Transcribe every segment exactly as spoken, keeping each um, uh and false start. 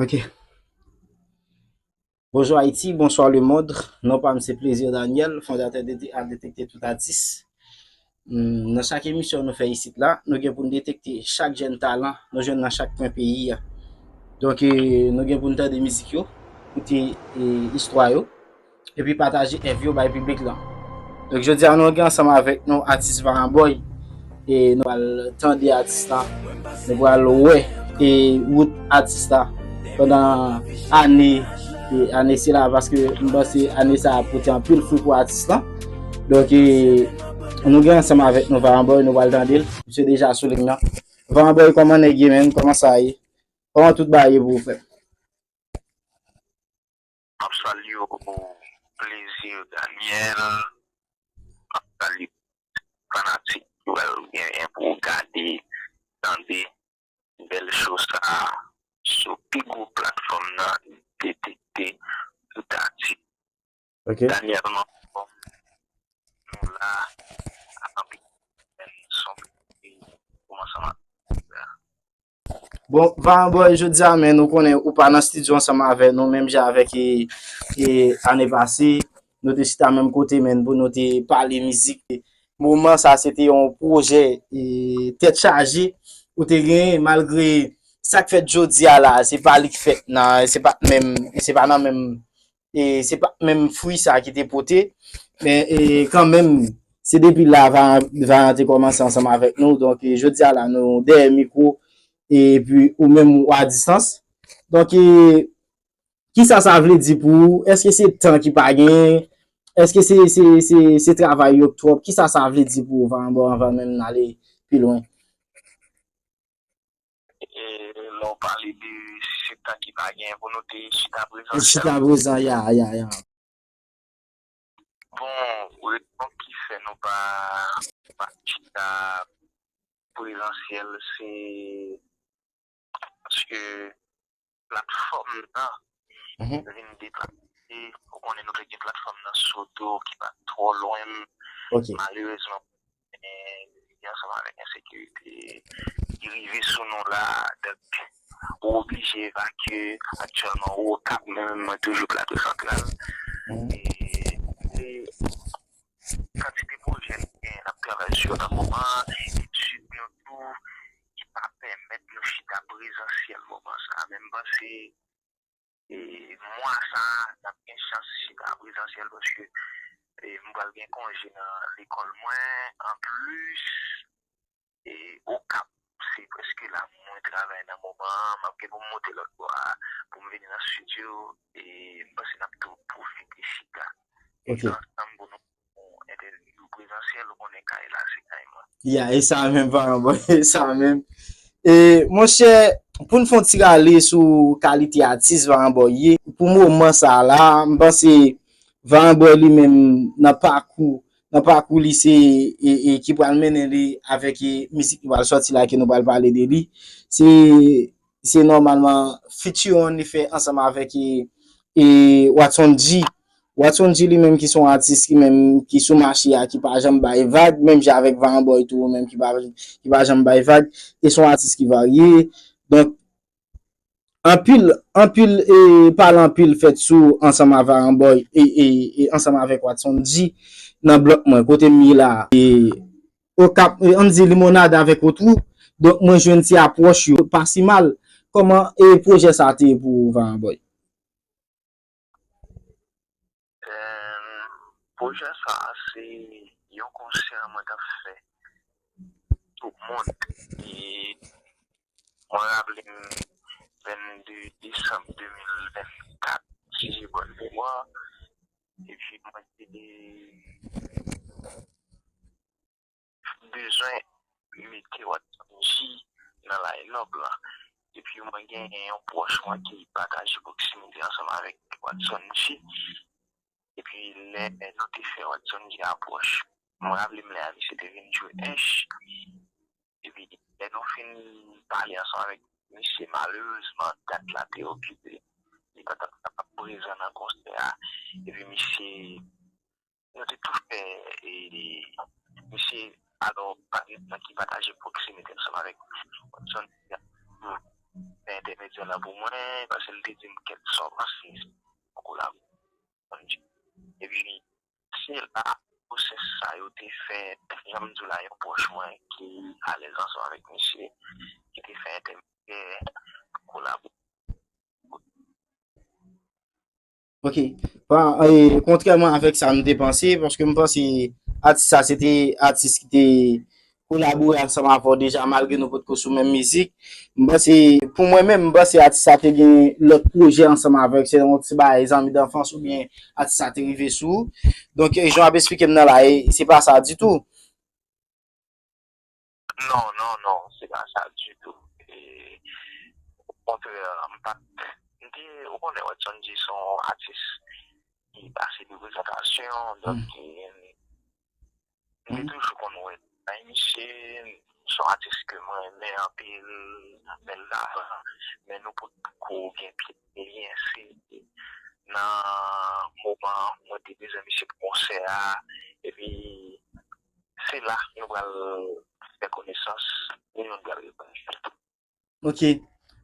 Ok. Bonjou Ayiti, bonswa lemonn. Non pa m se Plaisir Daniel, fondatè de A Detekte Tout Atis. Hmm, nan chak emisyon nou fè isit la, nou gen pou n detekte chak jèn talan nou jwenn nan chak kwen peyi a. Donk, eh, nou gen pou n tande mizik yo, koute, eh, istwa yo, epi pataje èv yo bay piblik lan. Donk, jodi a nou gen ansanm avèk nou atis Varan Boy. E nou pral tande atis la. Nou pral wè e wout atis la pandan ane, e ane sila, paske m panse ane sa a pote anpil fwi pou atis la. Donk, e, nou gen ansanm avèk nou Varan Boy, nou pral tande l. Misye deja sou liy nan. Varan Boy, kòman nèg ye, menn? Kòman sa ye? Kòman tout bagay ye pou ou, frè? M ap salye w, Plaisir Daniel. M ap salye fanatik ki pral genyen pou gade, tande bèl show sa a sou pi gwo platfòm nan, Detekte Tout Atis. Ok. Daniel, kòman nou la, anpil son kòman sa va? Bon, Varan Boy, jodi a, men nou konnen ou pa nan estidyo ansanm avèk nou, menm jan avèk e, e, ane pase. Nou te chita menm kote, men pou nou te pale mizik. Moman sa, se te yon pwojè e, tèt chaje ou te genyen, malgre sa k fèt jodi a la, se pa li k fèt nan, se pa t menm, se pa nan menm e se pa t menm fwi sa ki te pote. Men e, kanmenm, se depi la Varan, Varan te kòmanse ansanm avèk nou. Donk, e, jodi a la, nou dèyè mikwo, epi ou menm ou a distans. Donk, e, kisa sa vle di pou ou? Èske se tan ki pa genyen? Èske se, se, se, se travay yo k twòp? Kisa sa vle di pou ou, Varan Boy, anvan menm n ale pi lwen? E lè w pale de si se tan ki pa genyen pou nou te chita prezansyèl. Chita prezan, ya, ya, ya. Bon, rezon ki fè nou pa, pa chita prezansyèl, se paske platfòm nan vin deplase. Ou konnen nou te gen platfòm nan Sodo ki pa t twò lwen. Ok. Malerezman, men, ansanm avèk ensekirite ki rive sou nou la, donk, ou oblije evakye. Aktyèlman, ou Okap, men mwen toujou Plato Santral. E, e kantite pwojè nou gen, n ap travay sou yo nan moman, etid nou tou, ki pa pèmèt nou chita prezansyèl moman sa a. Men m panse e, mwa sa a, n ap gen chans chita prezansyèl paske e, m pral gen konje nan lekòl mwen. Anplis, e, Okap, se prèske la mwen travay nan moman an. M ap gen pou m monte lòt bò a, pou m vini nan estidyo. E, m panse n ap tou pwofite chita. E, ansanm pou nou fè yon entèvyou prezansyèl, ou konnen kay la, se kay mwen. Ya, e sa menm, Varan Boy, e sa menm. E, monchè, pou n fè yon ti rale sou kalite atis Varan Boy ye, pou moman sa a la, m panse Varan Boy li menm nan pakou, nan pakou li se, e, e, ki pral mennen li avèk, e, mizik ki pral sòti la, ke nou pral pale de li. Se, se nòmalman featuring li fè ansanm avèk, e, e, Watson G. Watson G li menm ki se yon atis ki menm ki sou mache a, ki pa janm bay vag, menm jan avèk Varan Boy tou, menm ki pa, ki pa janm bay vag, e se yon atis ki varye. Donk, anpil, anpil, e, pale anpil fèt sou ansanm a Varan Boy e, e, e ansanm avèk Watson G nan blòk mwen, kote m ye la. E, Okap, e, ann di Limonad avèk Otwou. Donk, mwen jwenn ti apwòch yo, pa si mal. Kòman, e, pwojè sa a te ye pou ou, Varan Boy? Em, pwojè sa a se yon konsè mwen t ap fè tout moun. E mwen raple m vennde desanm de mil vennkat, si j'ai bonne mémoire. Epi mwen te bezwen mete Watson G nan line-up la. Epi mwen genyen yon pwòch mwen ki pataje pwoksimite ansanm avèk Watson G. Epi lè nou te fè Watson G apwòch, mwen raple m lè a misye te vin jwe Ench. Epi lè nou fin pale ansanm avèk misye, malerezman, dat la te okipe. Li pa t ap kapab prezan nan konsè a. Epi misye Nou te tou fè, e, misye, alò, patnè mwen ki pataje pwoksimite ansanm avèk Watson, fè entèmedyè la pou mwen, paske l te di m kèt sa w panse, yon kolabo. Epi, se la, pwosès sa yo te fèt, jan m di w la, yon pwòch mwen ki alèz ansanm avèk misye, ki te fè entèmedyè, kolabo. Ok. Bon, e, kontrèman avèk sa m te panse, paske m panse atis sa se te atis ki te kolabore ansanm avè w deja, malgre nou potko sou menm mizik. M panse, pou mwen menm, m panse atis sa te gen lòt pwojè ansanm avè w, se yon ti bagay zanmi danfans oubyen atis sa te rive sou ou. Donk, e, jan w ap esplike m nan la, e, se pa sa ditou. Non, non, non, se pa sa ditou. E, okontrè, m pa t, m te, ou konnen, Watson G se yon atis ki pase de prezantasyon, donk, e, m te toujou konn wè nan misye, se yon atis ke mwen renmen anpil, bèl lajan, men nou potko gen pye lyen, se nan moman mwen te bezwen misye pou konsè a, epi se la nou pral fè konesans, e nou pral rekonèt. Ok.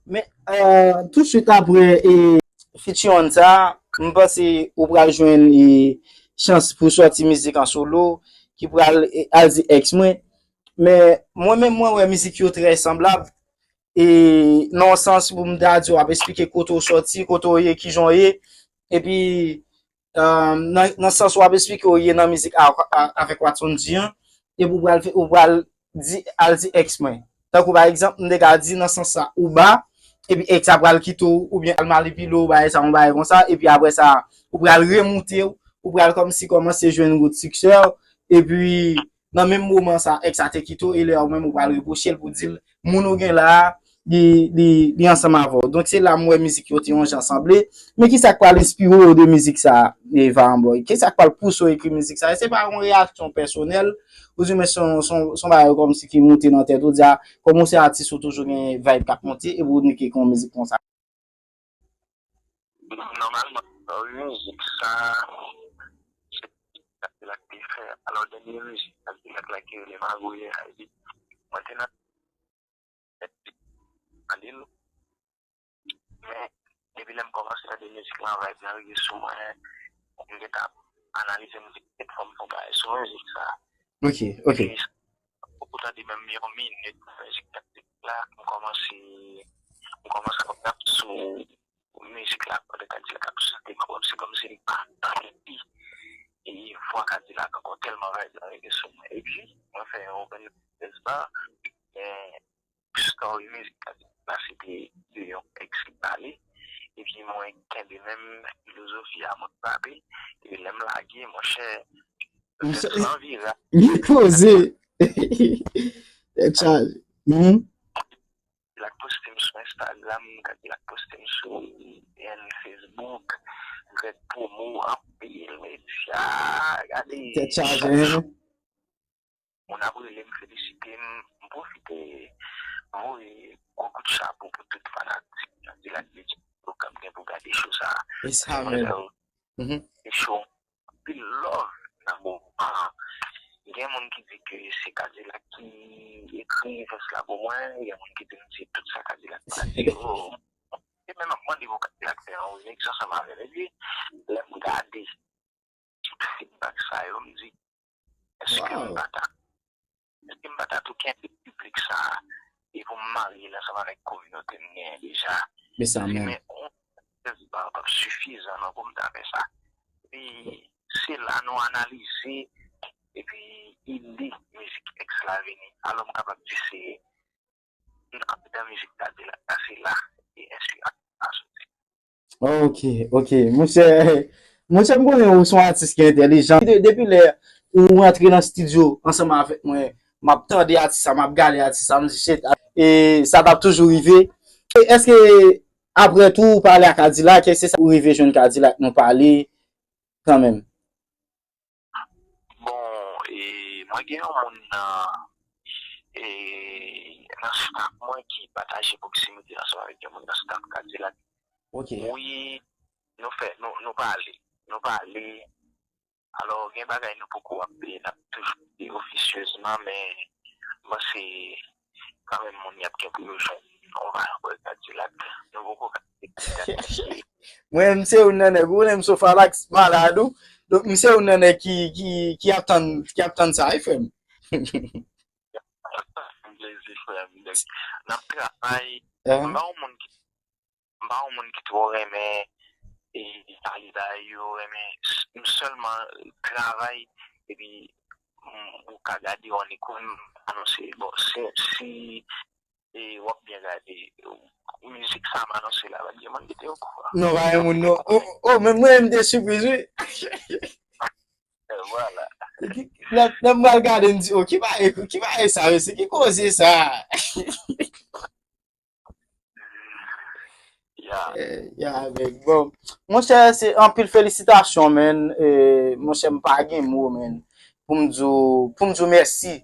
Men, euh, tousuit apre e, featuring sa, m panse ou pral jwenn e, chans pou sòti mizik an solo ki pral e, al di ex mwen. Men mwen menm mwen wè mizik yo trè sanblab. E nan yon sans pou m ta di w ap esplike kote w sòti, kote w ye, kijan w ye. Epi nan, nan sans w ap esplike w ye nan mizik a, a, avèk Watson G an, epi w pral fè, w pral di, al di ex mwen. Tankou pa egzanp, m te ka di nan sans sa, ou ba, epi ex a pral kite w, oubyen al manipile w, bagay sa, yon bagay konsa, epi apre sa, ou pral remoute w, ou pral kòmsi kòmanse jwenn wout siksè w, epi nan menm moman sa, ex a te kite w, e lè a ou menm ou pral repwoche l pou di l, moun ou gen la a, li, li, li ansanm avè w. Donk se la m wè mizik yo te yon jan sanble. Men kisa k pral enspire w de mizik sa, e, Varan Boy? Kisa k pral pouse w ekri mizik sa? E se pa yon reyaksyon pèsonèl, oudimwen se yon, se yon, se yon bagay kòmsi ki moute nan tèt ou, di a, kòm ou se atis ou toujou gen vibe k ap monte, epi w neke gen yon mizik konsa. Nòmalman, mizik sa, se Kadilak te fè. Alò, dènye mizik Kadilak la ki rele Magouyè a, epi mwen te nan tande l. Men, depi lè m kòmanse tande mizik lan, vibe lan rive sou mwen, m gentan ap analize mizik, fò m fè yon bagay sou mizik sa. Ok, ok. Epi, ou tande menm yon minit mizik Kadilak la, m kòmanse, m kòmanse ap rap sou mizik la pandan Kadilak ap chante, m ap wè se kòmsi m pa tande e vwa Kadilak ankò, tèlman vibe lan rive sou mwen. Epi, mwen fè yon open space bar, men story mizik Kadilak la se te de yon ex ki pale, epi mwen kenbe menm filozofi a, mwen frape, epi lè m lage, monchè, tèt lan vire. Li poze. Tèt chaje. Mhm. Kadilak poste m sou Instagram, Kadilak poste m sou Facebook, Greg Promo, anpil medya, gade. Tèt chaje, hein? Moun ap rele m, felisite m, m pwofite voye gwo kout chapo pou tout fanatik Kadilak Media yo k ap gen pou gade show sa. E sa menm. Mhm. E show anpil love nan moman an. Gen moun ki di ke se Kadilak ki ekri vès la pou mwen, gen moun ki di m se tout sa Kadilak pa di yo. E menm ap mande pou Kadilak fè yon remix ansanm avè m. Epi, lè m gade tout feedback sa yo, m di, èske m pa ta, èske m pa ta tou kenbe piblik sa a, e pou m marye l ansanm avèk kominote m genyen deja? Men sa menm. Men yon sèl bar p ap sifizan non pou m ta fè sa. Epi, se la nou analize, epi ide mizik ex la vini. Alò, m kapab di se andedan mizik Kadilak la, se la e ensi a soti. Ok, ok. Monchè, monchè, m konnen ou se yon atis ki entèlijan. De-, depi lè ou rantre nan estidyo ansanm avèk mwen, m ap tande atis sa, m ap gade atis sa, m di, shit, e sa t ap toujou rive. E èske apre tou ou pale a Kadilak, èske se sa ou rive jwenn Kadilak nou pale kanmenm? Bon, e, mwen gen yon moun nan, e, nan staff mwen ki pataje pwoksimite ansanm avèk yon moun nan staff Kadilak. Ok. Wi, nou fè, nou, nou pale. Nou pale. Alò, gen bagay nou poko ap, n ap toujou pale ofisyezman, men m panse kanmenm moun y ap gen pou yo jwenn On va envoyer Cadillac. Nou poko ka Cadillac. Mwen, m se youn nan nèg, ou konnen m Sofalax malad ou. Donk, m se youn nan nèg ki, ki, ki ap tann, ki ap tann sa, wi, frè m. Plezi, frè m. Donk, n ap travay. M pa yon moun ki, m pa yon moun ki twò renmen e pale bagay yo, renmen, m sèlman travay, epi m, ou ka gade yon ikon, anonse, bon, si, si e w ap byen gade. Mizik sa m anonse la, pa gen moun ki te okouran. Non, pa gen moun, non. Oh, oh, oh, men mwen, m te sipriz, wi. E vwala. Ki- Lè lè m pral gade, m di, oh, ki bagay, ki bagay sa, mesye? Ki koze sa? Ya. Eh, ya, avèk. Bon, monchè, se anpil felisitasyon, man. Eh, monchè, m pa gen mo, man, pou m di w, pou m di w mèsi.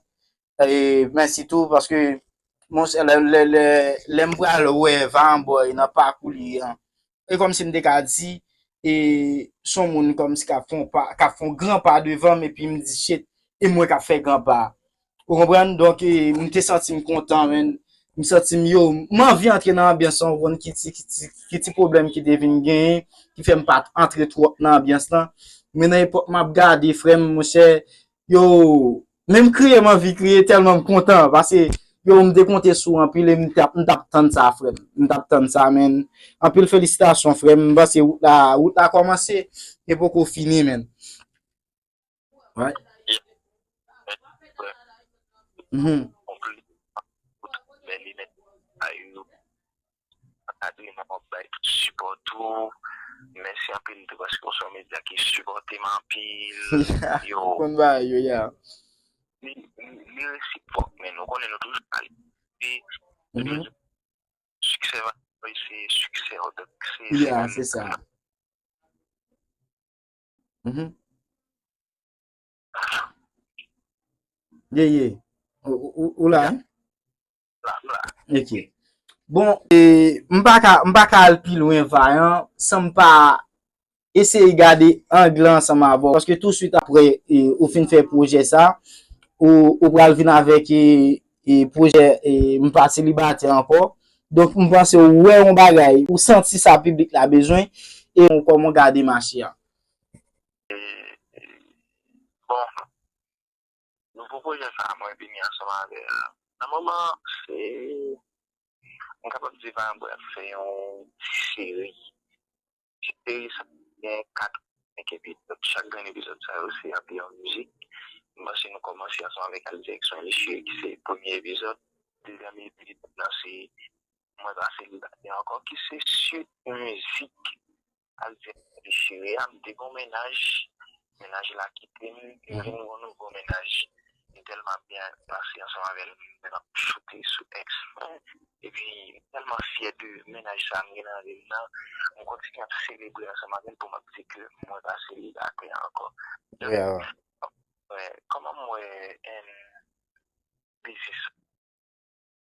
E mèsi tou, paske, monchè, lè, lè, lè, lè m pral wè Vayan Boy nan pakou li an, e kòmsi m te ka di, e s on moun kòmsi k ap fè on pa, k ap fè on gran pa devan m, epi m di, shit, e mwen k ap fè gran pa. Ou konprann? Donk, e, m te santi m kontan, man. M santi m, yo, m anvi antre nan anbyans lan, ou konn ki ti, ki ti, ki ti pwoblèm ki te vin genyen, ki fè m pa t antre twòp nan anbyans lan. Men nan epòk m ap gade, frè m, monchè, yo, menm kriye m anvi kriye tèlman m kontan, paske, yo, m te konte sou anpil e m t ap, m t ap tann sa, frè m. M t ap tann sa, man. Anpil felisitasyon, frè m. M panse wout la, wout la kòmanse, e poko fini, man. Wi. Mhm. Bèl imaj sa yo. Ankadreman w ap bay tout sipò tou. Mèsi anpil tou paske w se yon medya ki sipòte m anpil. Yo. Konn bagay yo, ya. Li, li, li resipwòk, men nou konnen nou toujou pale. E, mhm. Siksè va se siksè w, donk se, se ya, menm se sa. Mhm. Ye, ye. Ou, ou, ou la, hein? La, la. Ok. Bon, e, m pa ka, m pa ka al pi lwen Vayan san m pa eseye gade ang lan ansanm avè w. Paske tou swit apre, e, ou fin fè pwojè sa, ou, ou pral vin avèk, e, e, pwojè, e, M pa selibatè ankò. Donk, m panse w wè yon bagay, ou santi sa piblik la bezwen, e w kòman w gade mache a. E, e, bon, nouvo pwojè sa a, mwen vini ansanm avè l. Nan moman, se, m kapab di Vayan Boy ap fè yon ti seri. Ti seri sa gen kat, senk epizòd. Chak grenn epizòd sa yo, se anpil yon mizik. M panse nou kòmanse ansanm avèk Al Direksyon Elishire, ki se premye epizòd. Dezyèm epizòd la, se Mwen pa selibatè ankò, ki se swit mizik Al Direksyon Elishire a. M te gen yon mennaj, mennaj la kite m, m vin gen yon nouvo mennaj. M tèlman byen pase ansanm avè l, m menm ap choute sou ex mwen. Epi, m tèlman fyè de mennaj sa m gen nan vi m nan, m kontinye ap selebre ansanm avè l pou m ap di ke mwen pa selibatè ankò. Donk, yeah, kòman m wè, em, biznis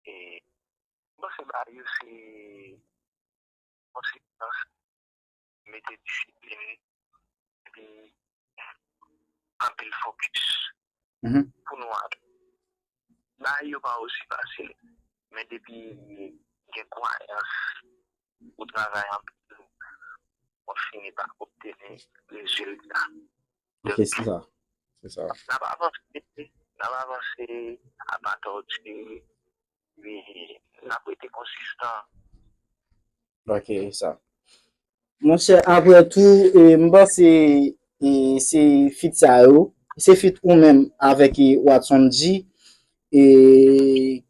E, m panse bagay yo se konsekans, mete disiplin, epi anpil fokis pou nou ale. Bagay yo pa osi fasil, men depi gen kwayans, ou travay anpil, w ap fini pa obteni rezilta. Ok, se sa. Se sa. N ap avanse, n ap avanse apa tòdi, epi n ap rete konsistan. Ok, sa. Monchè, apre tou, e, m panse, e, se feat sa yo, se feat ou menm avèk, e, Watson G, e,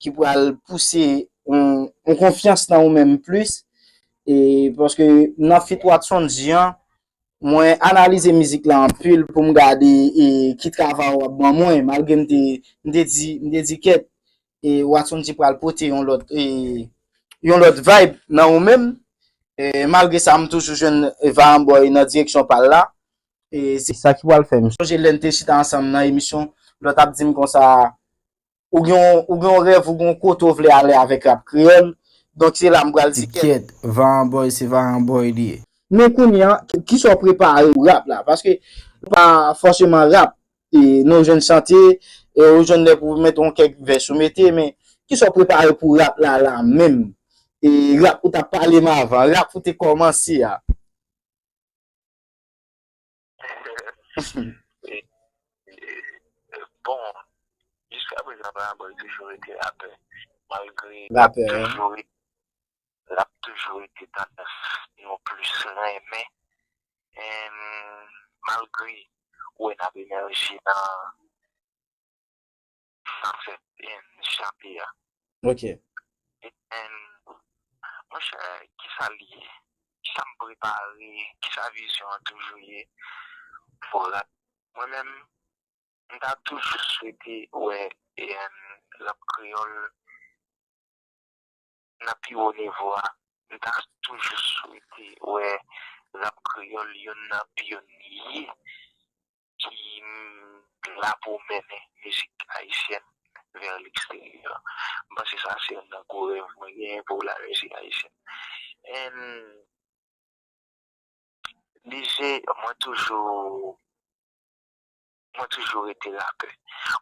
ki pral pouse yon, yon konfyans nan ou menm plis, e, paske nan feat Watson G an, mwen analize mizik la anpil pou m gade, e, ki travay w ap ban mwen, malgre m te, m te di, m te di kèt, e, Watson G pral pote yon lòt, e, yon lòt vibe nan ou menm. E, malgre sa, m toujou jwenn, e, Vayan Boy nan direksyon pa l la. E, se sa ki pral fè m sonje lè n te chita ansanm nan emisyon, lòt ap di m konsa, ou gen yon, ou gen yon rèv, ou gen yon kote w vle ale avèk rap kreyòl. Donk, se la m pral di kèt. Kèt, Vayan Boy, se Vayan Boy li ye. Men kounye a, ki, kisa w prepare pou rap la? Paske, pa fòseman rap, e, nou jwenn chante, e, ou jwenn lè pou mete yon kèk vès ou mete, men kisa w prepare pou rap la, la menm? e rap ou t ap pale m avan, rap ou te kòmanse a? Bon, jiska prezan Vagabon toujou rete rapè, malgre l ap toujou l ap toujou rete tandans nou plis renmen. And malgre ou wè n ap emèje nan sa fè and chape a. Ok. And monchè, kisa l ye? Kisa m prepare? Kisa vizyon an toujou ye pou rap? Mwen menm, m ta toujou swete wè and rap kreyòl nan pi wo nivo a. M ta toujou swete wè rap kreyòl youn nan pyonye ki la pou mennen mizik ayisyèn vè leksteryè. M panse sa se youn nan gwo rèv mwen genyen pou lamizik ayisyèn. And D J, mwen toujou mwen toujou rete rapè.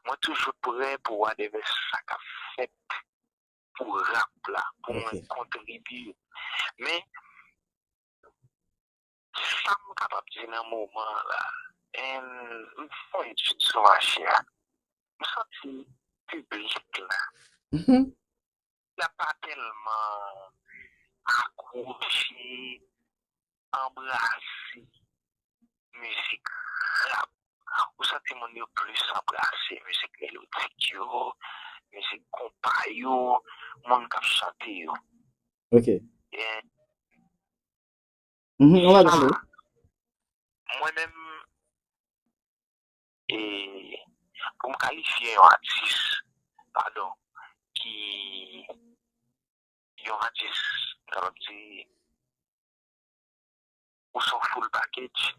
Mwen toujou prè pou whatever sa k ap fèt pou rap la, pou mwen kontribye. Men, sa m kapab di nan moman an la, and m fè yon etid sou mache a, m santi piblik la, la pa tèlman akwoche, anbrase mizik rap. Ou santi moun yo plis anbrase mizik melodik yo, mizik konpa yo, moun k ap chante yo. Ok. Yeah. Mhm, on va gade. Mwen menm, e, pou m kalifye yon atis, padon, ki yon atis, m kapab di, ou se yon full package.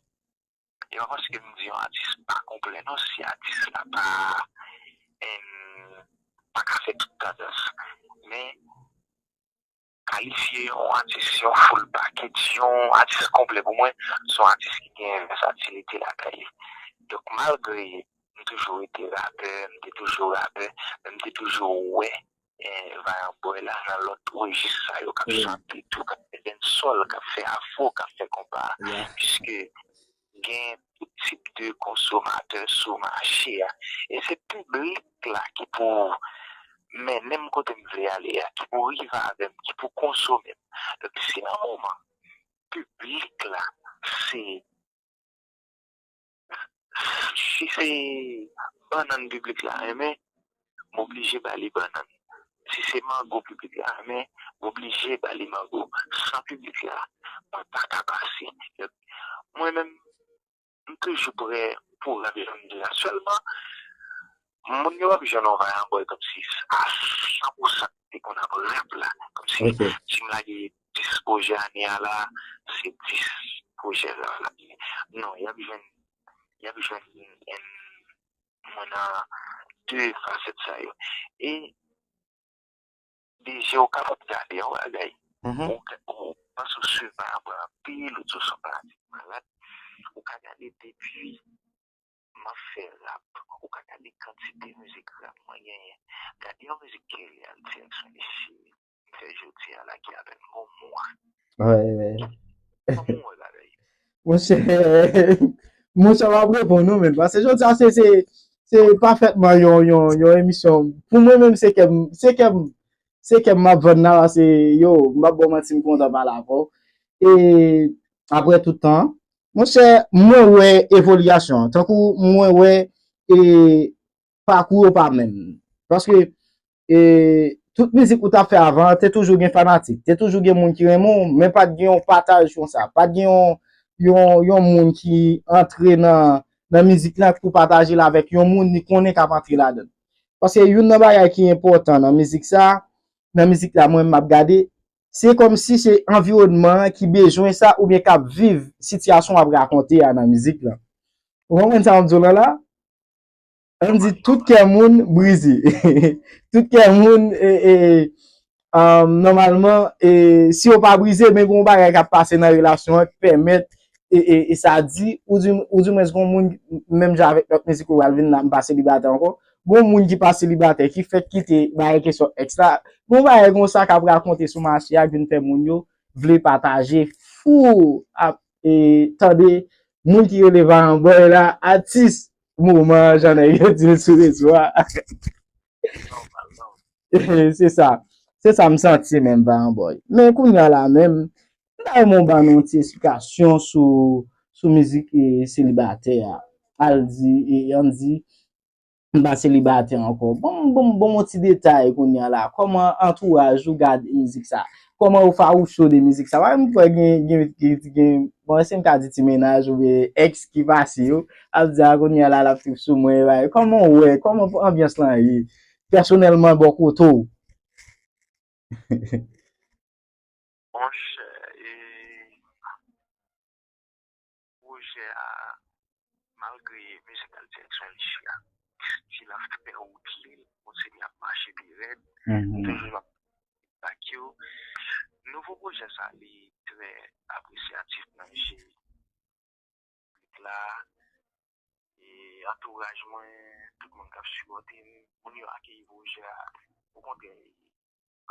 E pa paske m di yon atis pa konplè, non, si atis la pa, em, pa ka fè tout tandans. Men, kalifye yon atis, yon full package, yon atis konplè pou mwen, se yon atis ki gen vèsatilite lakay li. Donk, malgre m toujou rete rapè, m te toujou rapè, men m te toujou wè eh, Vayan Boy la nan lòt rejis sa yo k ap chante tou, k ap fè dancehall, k ap fè afro, k ap fè konpa. Piske gen tout tip de konsomatè sou mache a. E se piblik la ki pou mennen m kote m vle ale a, ki pou rive avè m, ki pou konsome m. Donk, si nan moman piblik la se Si se bannann piblik la renmen, m oblije ba li bannann. Si se mango piblik la renmen, m oblije ba li mango. San piblik la, mwen pa ka pase. Mwen menm, m toujou prè pou rap jan m di la. Sèlman, moun yo ap jwenn yon Vayan Boy kòmsi a san pou san te konn ap rap la. Kòmsi si m lage dis pwojè ane a la, se dis pwojè rap la. Non, y ap jwenn, y ap jwenn mwen nan de fasèt sa yo. E D J ou kapab gade yon bagay. Ou, ou panse w swiv Vayan Boy anpil, ou di w se yon fanatik malad. Ou ka gade depi m ap fè rap, ou ka gade kantite mizik rap mwen genyen. Gade yon mizik Kelly Althea sou Michi m fè jodi a la ki apèn gon mwa. Kòman w wè bagay? Monchè, monchè, m ap reponn ou menm. Paske jodi a se, se, se pafètman yon, yon, yon emisyon. Pou mwen menm, se kè m, se kè m, se kè m m ap vann la, paske yo, m p ap ba w manti, m kontan pale avè w. E apre tout tan, monchè, mwen wè evolyasyon an. Tankou mwen wè e pakou yo pa menm. Paske e, tout mizik ou t ap fè avan an, te toujou gen fanatik, te toujou gen moun ki renmen w, men pa t gen yon pataj konsa, pa t gen yon, yon, yon moun ki antre nan, nan mizik la pou pataje l avèk yon moun li konnen k ap antre ladan l. Paske youn nan bagay ki enpòtan nan mizik sa, nan mizik la mwen m ap gade, se kòmsi se anviwònman an ki bezwen sa oubyen k ap viv sitiyasyon w ap rakonte a nan mizik la. Ou konprann sa m ap di w la la? Ann di tout kè moun brize. Tout kè moun, e, e, um, nòmalman, e, si yo pa brize, men gen yon bagay k ap pase nan relasyon an ki pèmèt, e, e, e sa di, ou di, ou di mwen, gen yon moun, menm jan avèk lòt mizik ou pral vin la, m pa selibatè ankò, Gon moun ki pa selibatè, ki fèk kite bagay kesyon ex la. Gon bagay konsa k ap rakonte sou mache a, k vin fè moun yo vle pataje, fou, ap, e, tande moun ki rele Vayan Boy la, atis moman, jan nèg yo di l sou rezo a. Se sa. Se sa m santi menm, Vayan Boy. Men kounye a la menm, m ta renmen w ban nou yon ti esplikasyon sou, sou mizik, e, selibatè a. Al di, e, ann di, m pa selibatè ankò. Bon, bon, bon, yon ti detay kounye a la. Kòman antouraj ou gade mizik sa? Kòman yo fawoucho de mizik sa? Paske m kwè gen, gen, gen, gen, bon, èske m ka di ti mennaj oubyen ex ki pase yo? Ap di a kounye a la, l ap trip sou mwen, e bagay. Kòman w wè, kòman anbyans lan ye? Pèsonèlman, bò kote w? Monchè, e, pwojè a, malgre mizik al direksyon li chire a, stil ap fè wout li, l kontinye ap mache pi rèd. M toujou ap ak yo. Nouvo pwojè sa, li trè apresyatif nan je piblik la, e antouraj mwen, tout moun k ap sipòte m, moun yo akeyi pwojè a. Okontrè,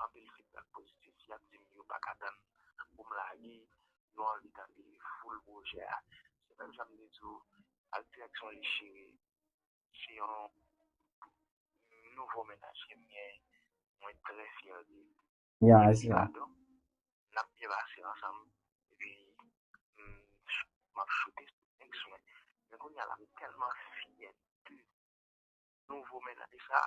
anpil feedback pozitif, y ap di m yo pa ka tann pou m lage, yo anvi tande full pwojè a. Se menm jan m te di w, ak direksyon li chire, se yon nouvo mennaj ke m gen, mwen trè fyè de li. Ya, epi sa. N ap byen pase ansanm, epi, mm, m ap choute sou ex mwen. Men kounye a la, m tèlman fyè de nouvo mennaj sa,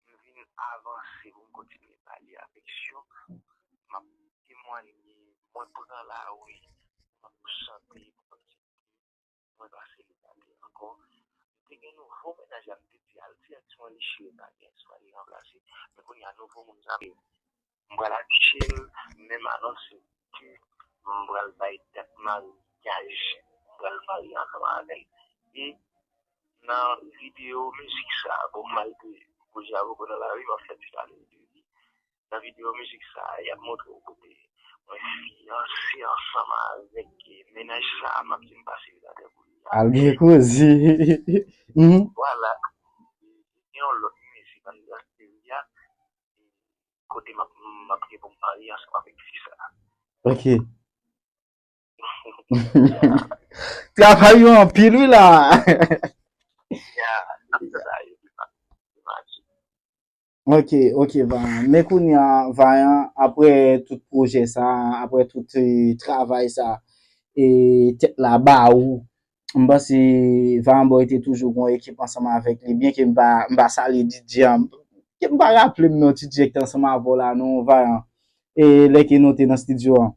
m vin avanse pou m kontinye pale afeksyon. M ap temwaye, mwen pran lari, m ap chante, m ap di, mwen pa selibatè ankò. M te gen nouvo mennaj la, m te di al direksyon li chire pa gen eswa li ranplase. Men kounye a nouvo moun sa, m pral atire l, menm anonse ke m pral bay dat maryaj, m pral marye ansanm avè l. E nan videyo mizik sa, bon, malgre pwojè a poko nan lari, m ap fè ti pale de li. Nan videyo mizik sa, y ap montre w kote mwen fiyanse ansanm avèk mennaj sa, m ap di m pa selibatè pou li a. Al gen koze. Mhm. Vwala. Gen yon lòt mizik anndan seri a, kote m ap, m ap gen pou m marye ansanm avèk fi sa. Ok. Travay yo anpil, wi, la. Ya, n ap travay. Ok, ok, Vayan. Men kounye a, Vayan, apre tout pwojè sa, apre tout, eh, travay sa, e tèt la ba ou, m panse Vayan Boy te toujou gon ekip ansanm avèk li, byenke m pa, m pa salye D J a, m, m pa raple m non, D J ki te ansanm avè w la, non, Vayan. E lè ke nou te nan estidyo an.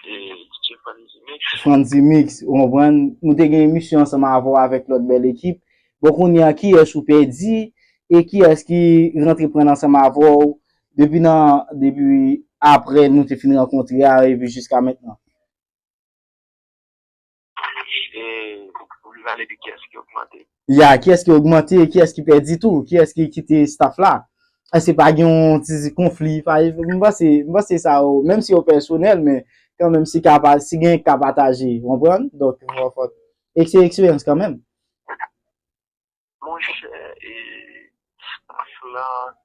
E D J Franzy Mix. Franzy Mix, ou konprann? Nou te gen emisyon ansanm avè w avèk lòt bèl ekip. Bon, kounye a, kiyès ou pèdi e kiyès ki rantre pran ansanm avè w depi nan, depi apre nou te fin rankontre a epi jiska mentnan? E, ou vle pale de kiyès ki ogmante? Ya, kiyès ki ogmante, kiyès ki pèdi tou, kiyès ki kite staff la? Èske pa gen yon ti konfli? Pa, m panse, m panse sa yo, menm si yo pèsonèl, men kanmenm, si ka pa, si gen ka pataje, w konprann? Donk, fò, fò, e se eksperyans kanmenm. Monchè, e, staff lan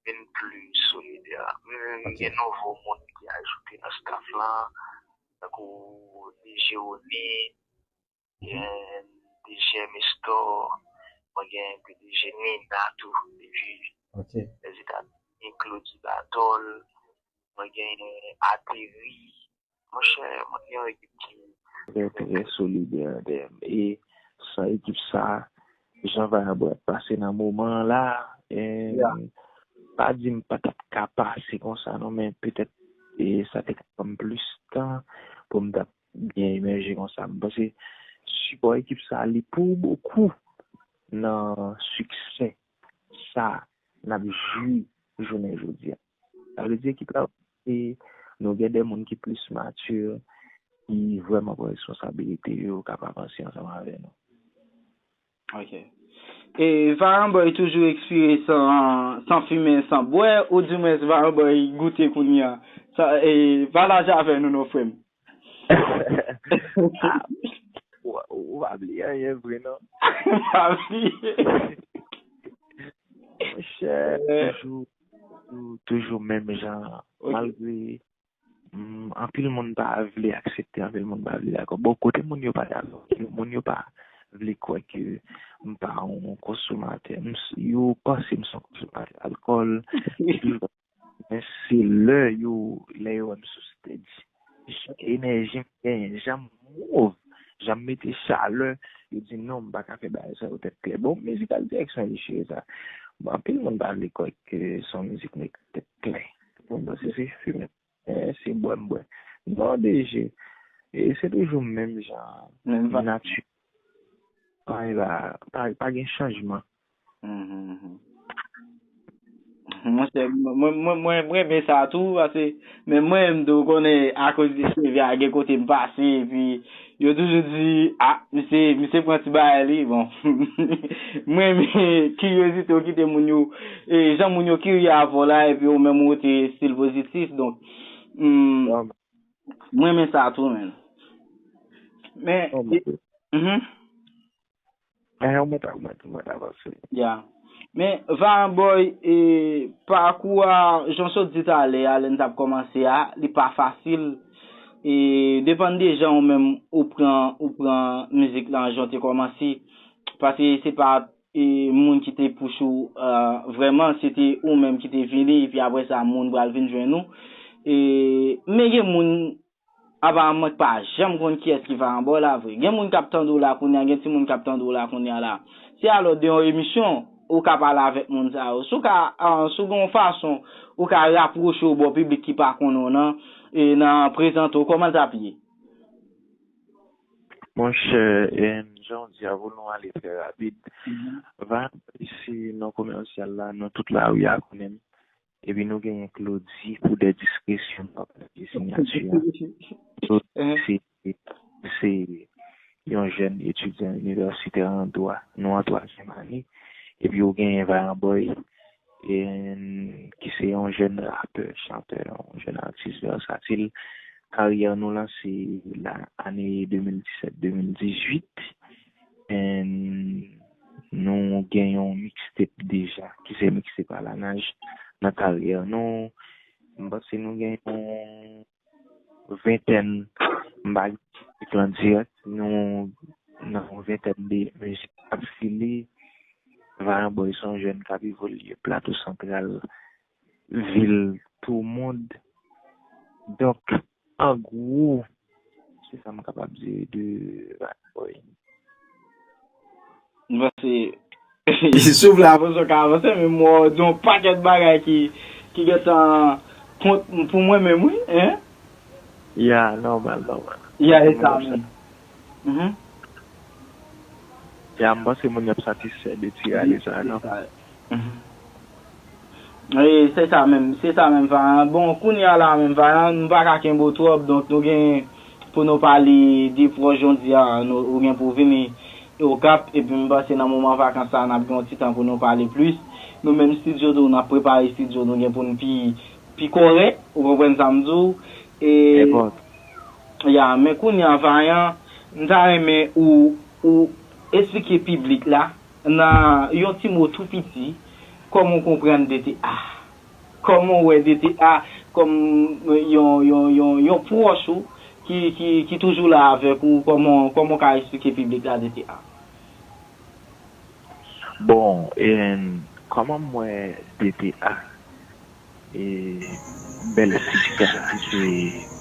vin pli solidè. M gen nouvo moun ki ajoute nan staff lan, tankou D J Oni, gen D J Mistor, mwen gen D J Nina tou, depi Lèzetazini, Claudy Batol, mwen gen Ateri, Monchè, mwen gen yon ekip ki trè, trè solidè dèyè m. E san ekip sa, jan Vayan Boy ap pase nan moman an la, e, pa di m pa t ap ka pase konsa non, men petèt, e, sa te ka pran m plis tan pou m t ap byen emèje konsa. M panse sipò ekip sa, li pou bokou nan siksè sa n ap jwi jounen jodi a. Sa vle di ekip la, e nou gen de moun ki plis mati, ki vrèman pran responsabilite yo, k ap avanse ansanm avè nou. Ok. E Vayan Boy toujou ekspire san, san fimen, san bwè, oudimwens Vayan Boy goute kounye a. Sa, e, pataje avè nou non, frè m. Ah, Ou, ou pa bliye anyen vre, non. Pa bliye. Monchè, toujou, toujou, toujou menm jan. Ok. Malgre, mm, anpil moun pa vle aksepte, anpil moun pa vle dakò. Bon, kote moun yo pa dakò, moun yo pa vle kwè ke m pa yon konsomatè. M s-, yo panse m se yon konsomatè alkòl. Epi, men se lè yo, lè yo wè m sou stage, jan enèji m genyen, jan m move, jan m mete chalè, yo di non, m pa ka fè bagay sa yo tèt klè. Bon, mizikal direksyon li chire sa. Bon, anpil moun pa vle kwè ke se yon mizik nèg tèt klè. Bon, bon, se, se fimen, se bwè m bwè. Non, D J, e se toujou menm jan, menm vibe, nati. Pa, pa, pa, pa gen chanjman. Mhm, mhm. Monchè, mwen, mwen, mwen, mwen renmen sa tou, paske, men mwen menm tou, ou konnen, akoz de Cheve a, gen kote m pase, epi yo toujou di, a, misye, misye pran ti bagay li, bon. Mwen renmen kiryozite w kite moun yo, e, jan moun yo kirye avè w la, epi ou menm ou te still pozitif, donk, hmm, mwen renmen sa tou, menn. Men, oh, e, mhm. Eh, ou mèt, ou mèt, ou mèt avanse. Ya. Men, Vayan Boy, e, pakou a, jan w sot di talè a, lè n t ap kòmanse a, li pa fasil. E, depann de jan ou menm ou pran, ou pran mizik lan, jan w te kòmanse. Paske se pa, e, moun ki te pouche w, e, vrèman, se te ou menm ki te vini, epi apre sa, moun pral vin jwenn ou. E, men gen moun, apa mwen pa janm konn kiyès ki Vayan Boy la vre. Gen moun k ap tande w la kounye a, gen timoun k ap tande w la kounye a la. Se alò de yon emisyon, ou ka pale avèk moun sa yo. Si w ka, ah, si w gen yon fason, ou ka rapwoche w bò piblik ki pa konnen w nan, e nan prezante w, kòman l t ap ye? Monchè, e, jan w di a, pou nou ale trè rapid. Mhm. Vayan Boy se non komèsyal la, non tout lari a konnen m. Epi nou genyen Claudy pou de diskresyon, nou ap lage siyati a. Claudy se, se yon jèn etidyan inivèsitè an dwa, nou an twazyèm ane. Epi ou genyen Vayan Boy, e, ki se yon jèn rapè, chantè, yon jèn atis vèsatil. Karyè nou lanse la, ane de mil disèt, de mil dizuit. And nou gen yon mixtape deja, ki se mixtape Alanaj nan karyè nou. M panse nou gen yon ventèn, m pa gen mizik lan dirèk, nou nan yon ventèn de mizik k ap file. Vayan Boy se yon jèn k ap evolye Plato Santral, vil Tou Mond. Donk, an gwo, se sa m kapab di de Vayan Boy. M panse, si w vle avanse, w ka avanse, men m wè w di yon pakèt bagay ki, ki gentan kont pou mwen menm, wi, en? Ya, nòmal, nòmal. Ya, e sa menm. Mhm. Ya, m panse moun yo ap satisfè de ti rale sa, non? Mhm. E, se sa menm, se sa menm, Vayan. Bon, kounye a la menm, Vayan, nou pa ka kenbe w twòp, donk nou gen pou nou pale de pwòch jodi a, nou, ou gen pou w vini Okap, epi m panse nan moman vakans sa, n ap gen yon ti tan pou nou pale plis. Nou menm estidyo tou, n ap prepare estidyo, nou gen pou n pi, pi kòrèk, ou konprann sa m di w? E, ya, men kounye a, Vayan, m ta renmen ou, ou eksplike piblik la, nan yon ti mo tou piti, kòman w konprann D T A? Kòman w wè D T A kòm yon, yon, yon, yon pwòch ou ki, ki, ki toujou la avèk ou? Kòman, kòman w ka eksplike piblik la D T A? Bon, e, kòman m wè D T A? E, bèl tit, bèl tit se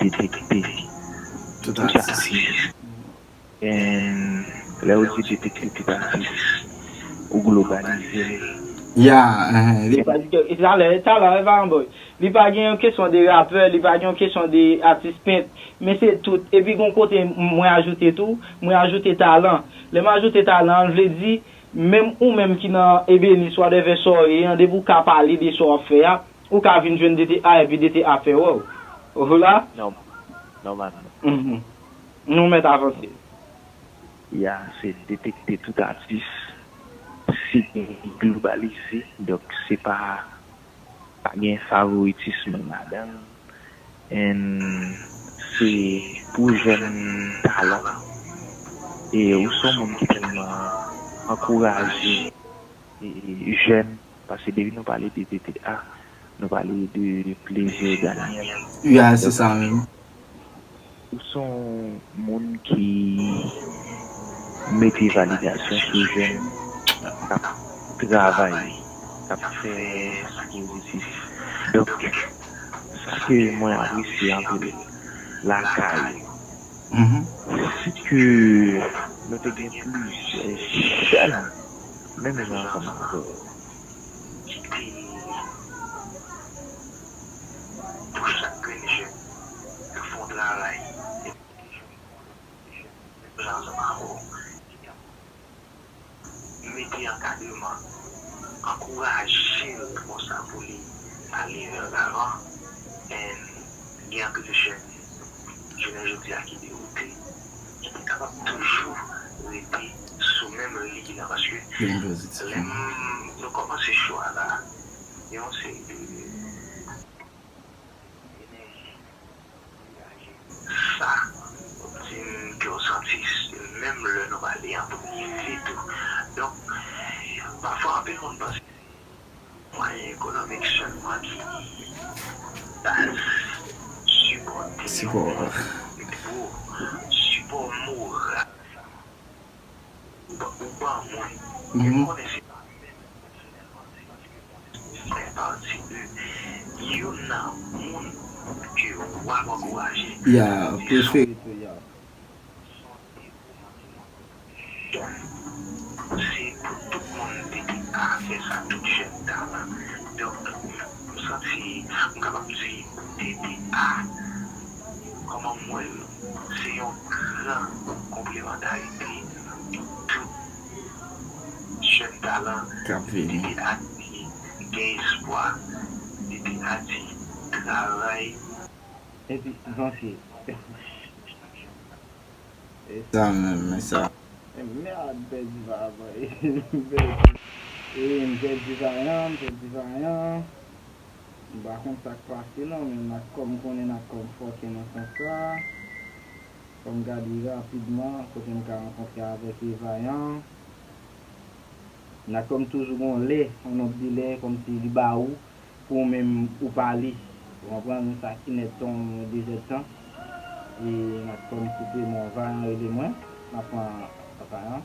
detekte tout atis. E, lè ou di detekte tout atis, ou globalize l. Ya, eh, li pa, talè, talè, Vayan Boy. Li pa gen yon kesyon de rapè, li pa gen yon kesyon de atis pent, men se tout. Epi gon kote mwen ajoute tou, mwen ajoute talan. Lè m ajoute talan, vle di, menm ou menm ki nan ebeni, swa devè sa w ye an, depi w ka pale de sa w ap fè a, ou ka vin jwenn D T A epi D T A fè wè w. Ou la? Nòmal. Mhm. Nou mèt avanse. Ya, se detekte tout atis, se globalize, donk se pa, pa gen favoritism ladan l. And se pou jèn talan, E ou se yon moun ki tèlman ankouraje e, e, jèn, paske depi nou pale de T T A, nou pale de, de plezi Daniel. Ya, se sa menm. Ou se yon moun ki mete validasyon sou jèn k ap travay, k ap fè sa pozitif. Donk, sa ke mwen apresye anpil lakay ou, se ke nou te gen plizyè jèn, menm jan ansanm avè w, ki te pou chak grenn jèn, yo fè yon travay, epi te jwenn yon lòt jèn, menm jan ansanm avè w, ki t ap mete ankadreman, ankouraje l konsa pou li ale vè lavan. And gen anpil jèn jounen jodi a ki dewoute, ki te kapab toujou rete sou menm liy lan, paske lè m- nou kòmanse cho a la, gen yon seri de enèji degaje. Sa, w ap di m ke w santi, menm lè nou pale an premye tou. Donk, pafwa anpil moun panse se mwayen ekonomik sèlman ki baz sipòte yon moun, men pou sipò moral sa, ou ban mwen, e m konnen se pa menm pèsonèlman, se paske mwen fè pati de youn nan moun ke w ap ankouraje. Ya, prefere tou, ya. Se pou tout moun te ka fè sa tout jèn talan. Donk, m santi, m kapab di, T T A, kòman m wè l, se yon gran konplemantarite tout jèn talan, T T A di gen espwa, T T A di travay. Epi vanse. E sa menm, men sa. Mèd, pèdi va, e m pèdi Vayan, m pèdi Vayan. M pa konn sa k pase non, men Natcom, m konnen Natcom fòke nan sans sa. Fò m gade rapidman kote m ka rankontre avèk Vayan. Natcom toujou gon lè, on nòt de lè, kòmsi li ba ou, pou ou menm ou pa li. Ou konprann? Sa ki nèt yon de zèdtan. E Natcom koupe mwen, Vayan rele mwen. M ap pran Vayan.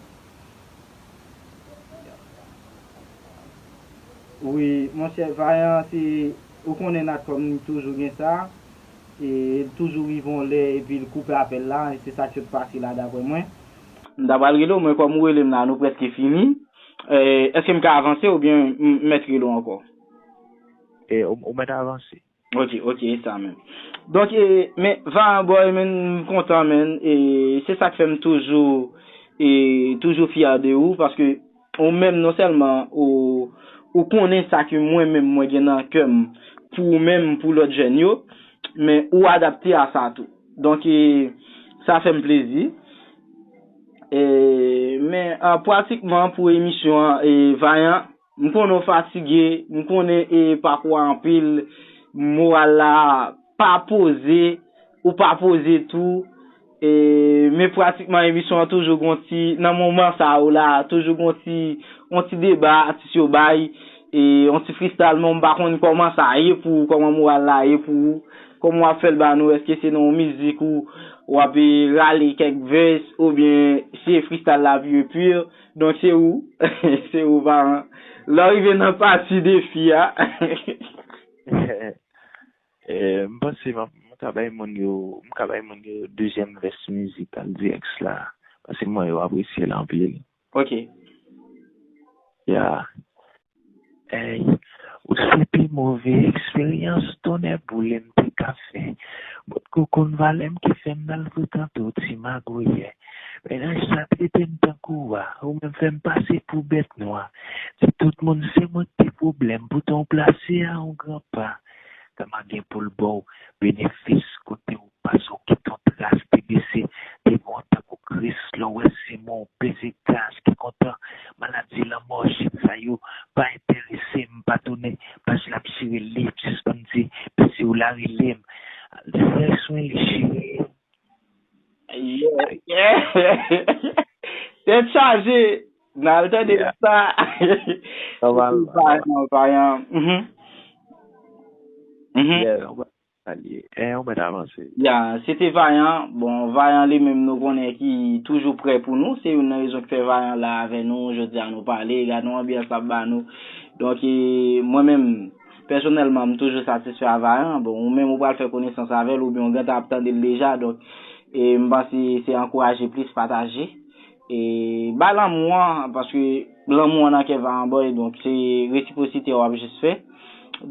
Wi, monchè, Vayan, se, ou konnen Natcom toujou gen sa. E, li toujou rive yon lè, epi l koupe apèl la. E se sa k sot pase la, daprè mwen. M ta pral rele w, men kòm ou rele m la, nou prèske fini. E, èske m ka avanse oubyen m, m mèt rele w ankò? E, ou, ou mèt avanse. Ok, ok, e sa menm. Donk, e, men, Vayan Boy, men, m kontan, men, e se sa k fè m toujou, e, toujou fyè de ou, paske ou menm, non sèlman ou, ou konnen sa ke mwen menm, mwen gen nan kè m, pou ou menm, pou lòt jèn yo, men ou adapte a sa tou. Donk, e, sa fè m plezi. E, men, a, pratikman pou emisyon an, e, Vayan, m konnen w fatige, m konnen, e, pakou a anpil, moral la pa poze, ou pa poze tou, e, men pratikman emisyon an toujou gon ti, nan moman sa yo la, toujou gon ti, yon ti deba atis yo bay, e, yon ti freestyle, men m pa konn kòman sa ye pou ou, kòman moral la ye pou ou, kòman w ap fè l ba nou, èske se nan yon mizik ou w ap, e, rale kèk vès, oubyen se freestyle la pure pure, donk se ou, se ou Vayan. Lè w rive nan pati defi a. Eh, m panse m ap, m ka bay moun yo, m ka bay moun yo dezyèm vès mizik Aldiex la, paske m wè yo apresye l anpil. Ok. Ya. Ey, ou se pi move eksperyans tonnè boule m te ka fè. Bout koko n valè m ki fè m al frekante w ti magouyè. Mennaj sa trete m tankou wa, ou menm fè m pase pou bèt nwa. Di tout moun se mwen k te pwoblèm, poutan w plase a yon gran pa. Kama gen pou l ba w benefis kote w pase w kite yon tras te bese devan w tankou Kris lè w wè se mwen w peze gaz ki kontan maladi lanmò jèn sa yo pa enterese m pa tounen paj la m chire li m sispann di peze w la rele m al fè swen li cheri. Yeah, yeah. Tèt chaje. N al tande sa. Nòmalman. Vayan, Vayan. Mhm. Mhm. Yeah, on va alye. Eh, on mèt avanse. Ya, se te Vayan. Bon, Vayan li menm nou konnen ki toujou prè pou nou. Se youn nan rezon ki fè Vayan la avè nou. Jodi a nou pale, gade yon anbyans l ap ba nou. Donk, e, mwen menm, pèsonèlman, m toujou satisfè a Vayan. Bon, ou menm ou pral fè konesans avè l oubyen ou gentan ap tande l deja. Donk, e, m panse se ankouraje plis, pataje. E, bay lanmou an, paske lanmou an nan kè Vayan Boy, donk se resipwosite w ap jis fè.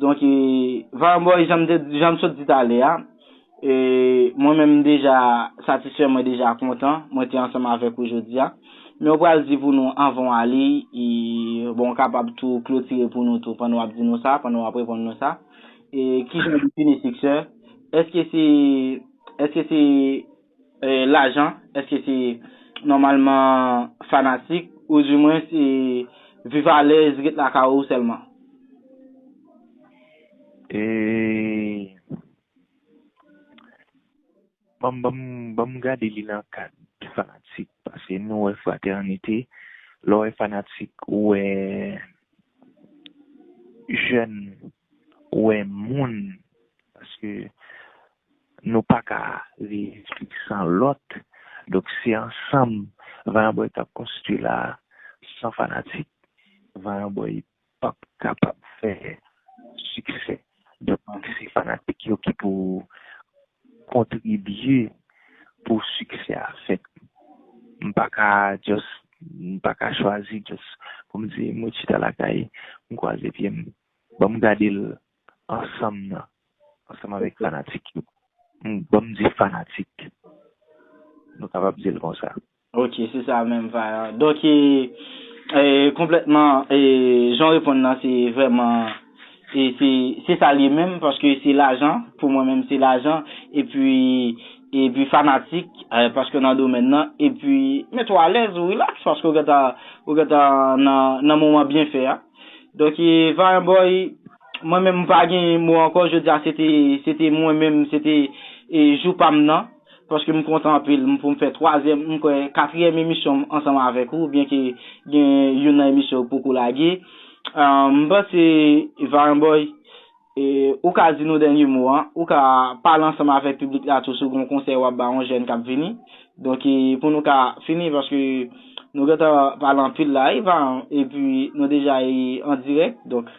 Donk, e, Vayan Boy, jan m te, jan m sot di talè a, e, mwen menm m deja satisfè, mwen deja kontan, mwen te ansanm avèk ou jodi a. Men ou pral di pou nou anvan w ale, e, bon, w kapab tou klotire pou nou tou pandan w ap di nou sa, pandan w ap reponn nou sa. E, kijan w defini siksè? Èske se, èske se e, lajan, èske se nòmalman fanatik, oudimwen se viv alèz, ret lakay ou sèlman? E, ban m, ban m, ban m gade li nan kad fanatik, paske nou wè fratènite, lè w wè fanatik, ou wè jèn, ou wè moun, paske nou pa ka viv san lòt. Donk, se ansanm, Vayan Boy t ap konstwi la, san fanatik, Vayan Boy p ap kapab fè siksè. Donk, se fanatik yo ki pou kontribye pou siksè a fèt. M pa ka just, m pa ka chwazi just pou m di, mwen chita lakay, m kwaze pye m. Ban m gade l ansanm nan, ansanm avèk fanatik yo. M, ban m di fanatik. Nou kapab di l konsa. Ok, se sa menm, Vayan. Donk, e, e, konplètman, e, jan w reponn nan, se vrèman, e, se, se sa l ye menm, paske se lajan, pou mwen menm, se lajan, epi, epi fanatik, e, paske w nan domèn nan, epi, mete w alèz, ou rilaks, paske w gentan, ou gentan nan, nan moman byenfè a. Donk, e, Vayan Boy, mwen menm, m pa gen mo ankò. Jodi a, se te, se te mwen menm, se te, e, jou pa m nan. Paske m kontan anpil. M pou m fè twazyèm, m kwè, katriyèm emisyon m ansanm avèk ou, byenke gen youn nan emisyon yo poko lage. E, m panse, Vayan Boy, e, ou ka di nou dènye mo an, ou ka pale ansanm avèk piblik la tou si w gen yon konsèy w ap ba yon jèn k ap vini. Donk, e, pou nou ka fini, paske nou gentan pale anpil la, e, Vayan, epi nou deja, e, an dirèk, donk,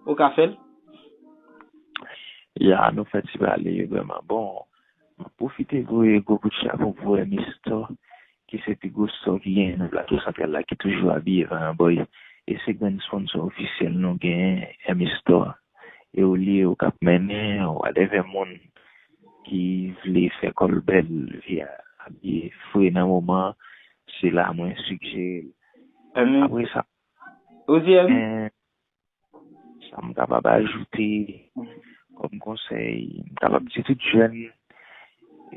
ou ka fè l. Ya, nou fè ti pale vrèman. Bon, m ap pwofite voye gwo kout chapo pou M S Store, ki se pi gwo store ki genyen nan Plato Santral la, ki toujou abiye Vayan Boy. E se grenn sponsor ofisyèl nou genyen, M S Store. E olye ou k ap mennen, whatever moun ki vle fè kò l bèl, vle abiye fre nan moman an, se la mwen sigjere l. Apre sa, ou di M? Sa m kapab ajoute kòm konsèy, m kapab di tout jèn,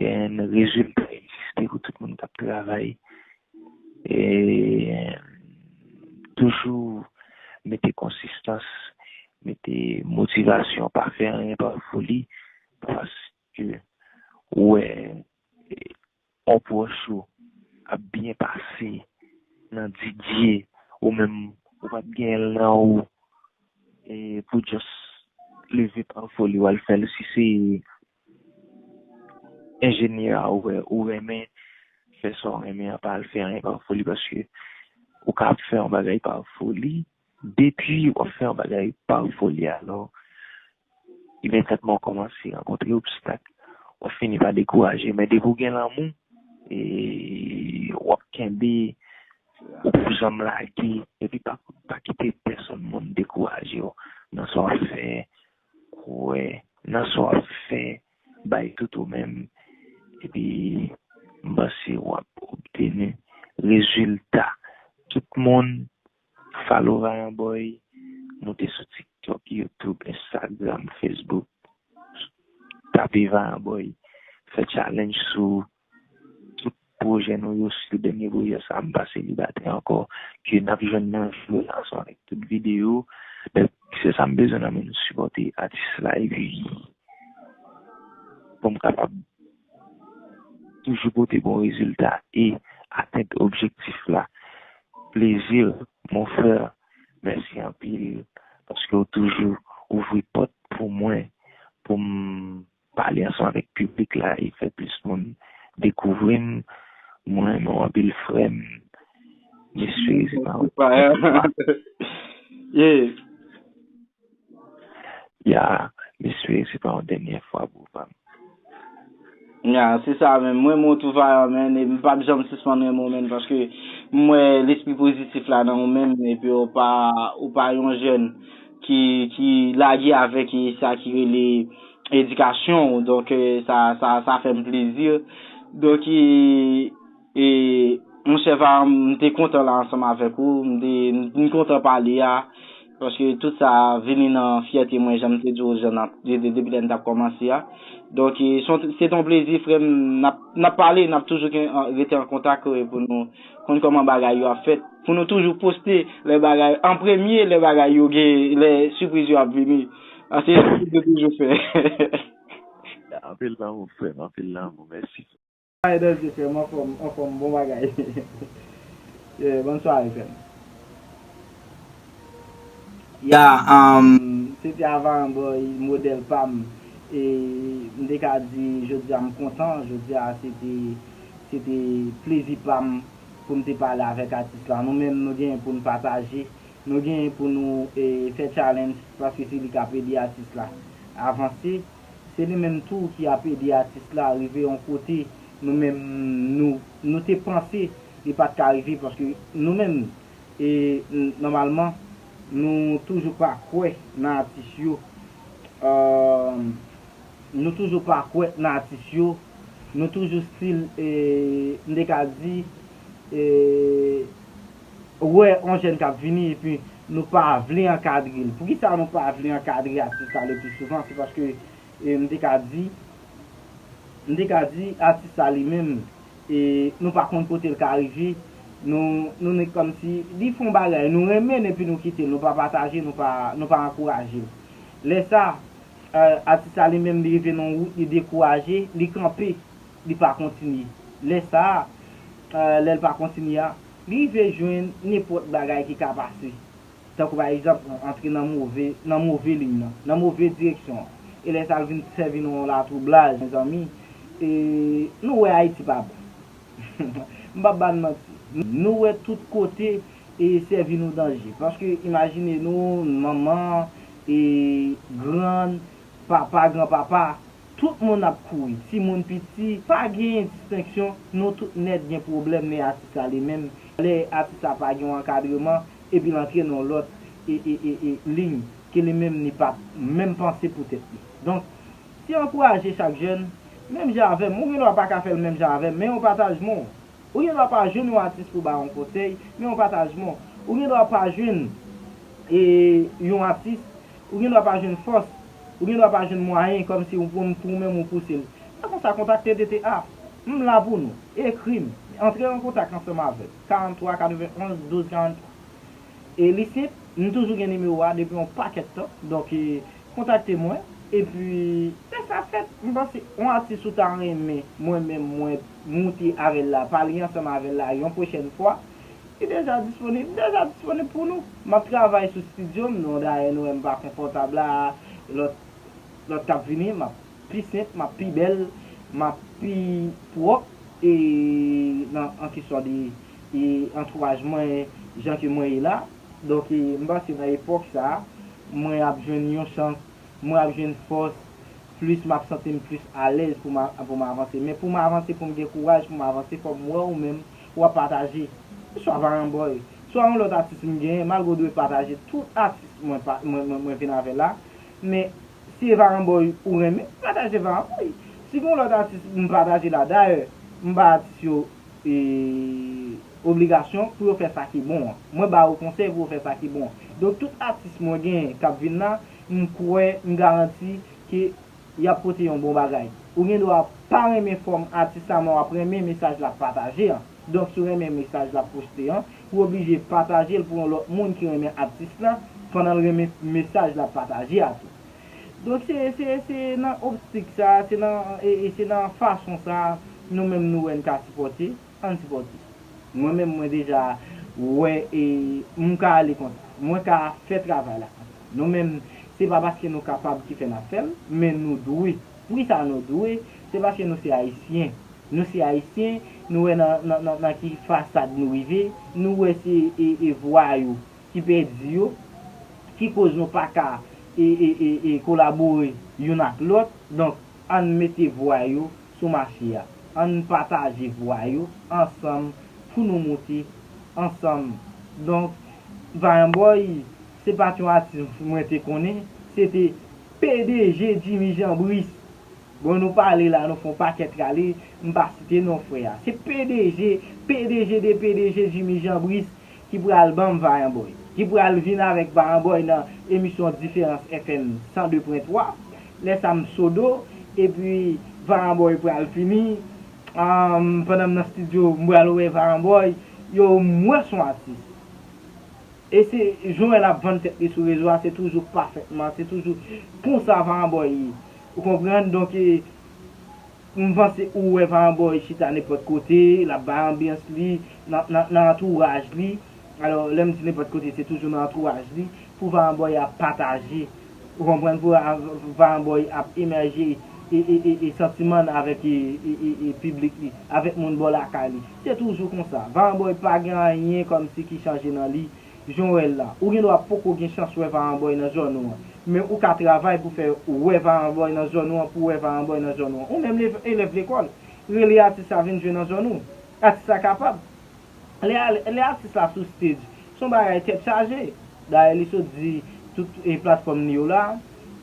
en, rezilta egziste pou tout moun k ap travay. E toujou mete konsistans, mete motivasyon, pa fè anyen pa foli, paske ou wè yon pwòch ou ap byen pase nan Didye, ou menm ou pa t genyen l nan ou, e pou just leve pa foli w al fè l. Si se enjenyè a ou wè, ou renmen fè sa w renmen an, pa al fè anyen pa foli, paske ou ka ap fè yon bagay pa foli, depi w ap fè yon bagay pa foli, alò, imedyatman w kòmanse rankontre obstak, w ap fini pa dekouraje. Men depi w gen lanmou, e, w ap kenbe, ou p ap janm lage, epi pa, pa kite pèsonn moun dekouraje w nan sa w ap fè, kwè nan sa w ap fè, bay tout ou menm, epi m panse w ap obteni rezilta. Tout moun, follow Vayan Boy, moute sou TikTok, YouTube, Instagram, Facebook. Tape Vayan Boy, fè challenge sou tout pwojè nou yo, sitou dènye pwojè sa a, m pa selibatè ankò, ke n ap jwenn nan jou la ansanm avèk tout videyo. Donk, se sa m bezwen nan men nou, sipòte atis la, epi pou m kapab toujou pote bon rezilta e atenn objektif la. plaisir, mon frère. Mèsi anpil, paske w toujou ouvri pòt pou mwen, pou m pale ansanm avèk piblik la e fè plis moun dekouvri m. Mwen renmen w anpil, frè m. M espere se pa yon dènye fwa. Yeah. Ya, m espere se pa yon dènye fwa, bro pa m. Ya, se sa menm. Mwen, mwen tou vayan, menn, e m p ap janm sispann renmen w, menn, paske m wè lespri pozitif la nan ou menm, epi ou pa, ou pa yon jèn ki, ki lage avèk, e, sa ki rele edikasyon w. Donk, e, sa, sa, sa fè m plezi. Donk, e, E, monchè Varan, m te kontan la ansanm avèk ou, m te, m, m kontan pale a, paske tout sa vini nan fyète mwen, jan m te di w, jan n ap, de, de, depi lè n t ap kòmanse a. Donk, e, se yon, se te yon plezi, frè m, n ap, n ap pale, n ap toujou gen, an, rete an kontak, e, pou nou konn kòman bagay yo ap fèt, pou nou toujou poste lè bagay, an premye, lè bagay yo gen, lè sipriz yo ap vini. A, se sa nou toujou fè. Anpil lanmou, frè m, anpil lanmou, mèsi. Ay, Danje, frè m, anfòm, anfòm, bon bagay. Yeah, bòn sware, frè m. Ya, um, se te Avaran Boy, modèl pa m. E m te ka di, jodi a m kontan, jodi a se te, se te plezi pa m pou m te pale avèk atis la. Nou menm, nou genyen pou n pataje, nou genyen pou nou, e, fè challenge, paske se li k ap ede atis la avanse. Se li menm tou ki ap ede atis la rive yon kote nou menm nou, nou te panse li pa t ka rive, paske nou menm, e, n-, nòmalman, nou toujou pa kwè nan atis yo. Èm, nou toujou pa kwè nan atis yo. Nou toujou still, e, m te ka di, e, wè yon jèn k ap vini epi nou pa vle ankadre l. Poukisa nou pa vle ankadre atis la le pli souvan? Se paske, e, m te ka di, m te ka di atis la li menm, e, nou pa konn kote l ka rive. Nou, nou nèk kòmsi li fè yon bagay, nou renmen l epi nou kite l, nou pa pataje, nou pa, nou pa ankouraje l. Lè sa, e, atis la li menm li rive nan yon wout, li dekouraje, li kanpe, li pa kontinye. Lè sa a, e, lè l pa kontinye a, li rive jwenn nenpòt bagay ki ka pase. Tankou pa egzanp, antre nan move, nan move liy nan, nan move direksyon an. E lè sa a l vin sèvi nou yon latwoublaj, mezanmi, e nou wè Ayiti pa bon. M p ap ba n manti. Nou wè tout kote e sèvi nou danje. Paske imajine nou, manman, e grann, papa, granpapa, tout moun ap kouri. Timoun piti, pa genyen distenksyon, nou tout nèt gen pwoblèm, men atis la li menm, lè atis la pa gen yon ankadreman, epi l antre nan yon lòt, e, e, e, e, liy, ke li menm li pa t menm panse pou tèt li. Donk, se ankouraje chak jèn, menm jan avè m, ou gen dwa pa ka fè l menm jan avè m, men yon pataj mwen. Ou gen dwa pa jwenn yon atis pou ba yon konsèy, men yon pataj mwen. Ou gen dwa pa jwenn, e, yon atis, ou gen dwa pa jwenn fòs, ou gen dwa pa jwenn mwayen kòmsi ou pou, pou ou menm ou pouse l. Se konsa, kontakte D T A. M la pou nou. Ekri m. Antre an kontak ansanm avè m. Karant twa, katreven onz, douz, karant twa. E li senp, m toujou gen nimewo a depi yon pakèt tan. Donk, e, kontakte mwen. Epi, lè sa fèt, m panse yon atis ou ta renmen, mwen menm, mwen moute avè l la, pale ansanm avè l la yon pwochèn fwa, li deja disponib, li deja disponib pou nou. M ap travay sou estidyo m, non, dayè nou wè m pa konfòtab la, lòt, lòt k ap vini, m ap pi senp, m ap pi bèl, m ap pi pwòp, e nan, an kesyon de, e antouraj mwen, jan ke mwen ye la. Donk, e, m panse nan epòk sa a, mwen ap jwenn yon chans, mwen ap jwenn fòs, plis m ap santi m plis alèz pou m a, pou m avanse. Men pou m avanse, pou m gen kouraj pou m avanse, fò m wè ou menm, w ap pataje. Swa Varan Boy, swa yon lòt atis m genyen, malgre w dwe pataje tout atis mwen pa, mwen, mwen, mwen vin avè la. Men si e Varan Boy ou renmen, pataje Varan Boy. Si gen yon lòt atis m pataje la, dayè, m ba atis yo, e, obligasyon pou yo fè sa ki bon an. Mwen ba yo konsèy pou yo fè sa ki bon an. Donk, tout atis mwen genyen k ap vin la, m kwè, m garanti ke y ap pote yon bon bagay. Ou gen dwa pa renmen fòm atis la, men w ap renmen mesaj l ap pataje an. Donk, si w renmen mesaj l ap poste an, ou oblije pataje l pou yon lòt moun ki renmen atis la, pandan l renmen mesaj l ap pataje a tou. Donk, se, se, se nan optik sa, se nan, e, e se nan fason sa, nou menm nou wè n ka sipòte, ann sipòte. Mwen menm, mwen deja, Wè, e, m ka ale konsa. Mwen ka fè travay la konsa. Nou menm, se pa paske nou kapab ki fè n ap fè l, men nou dwe. Poukisa nou dwe? Se paske nou se Ayisyen. Nou se Ayisyen, nou wè nan, nan, nan, nan ki fasad nou rive, nou wè se, e, e, vwayou ki pèdi yo, ki koz nou pa ka, e, e, e, e, kolabore youn ak lòt. Donk, ann mete vwayou sou mache a. Ann pataje vwayou ansanm pou nou moute ansanm. Donk, Vayan Boy, se pa t yon atis mwen te konnen, se te P D G Jimmy Jean Brice. Bon, nou pale la, nou fè yon pakèt rale, m pa site non frè a. Se P D G, P D G de P D G Jimmy Jean Brice ki pral ban m Vayan Boy, ki pral vin avèk Vayan Boy nan emisyon Diferans F M san de pwen twa. Lè sa m sodo, epi Vayan Boy pral fini. Ahn, pandan m nan estidyo, m pral wè Vayan Boy. Yo, m wè s on atis. E se jan l ap vann tèt li sou rezo a, se toujou pafètman, se toujou konsa Vayan Boy ye. Ou konprann? Donk, e, m panse ou wè Vayan Boy chita nenpòt kote, l ap bay anbyans li, nan, nan, nan antouraj li. Alò, lè m di nenpòt kote, se toujou nan antouraj li, pou Vayan Boy ap pataje, ou konprann, pou a-, Vayan Boy ap emèje e, e, e, e santiman l avèk, e, e, e, e piblik li, avèk moun bò lakay li. Se toujou konsa. Vayan Boy pa gen anyen kòmsi ki chanje nan li. Jan w wè l la, ou gen dwa poko gen chans wè Vayan Boy nan zòn ou an, men ou ka travay pou fè wè Vayan Boy nan zòn ou an, pou wè Vayan Boy nan zòn ou an. Ou menm leve, elèv lekòl, rele atis la vin jwe nan zòn ou. Atis la kapab. Lè, lè atis la sou stage, s on bagay tèt chaje. Dayè, li sot di tout, e, platfòm li yo la.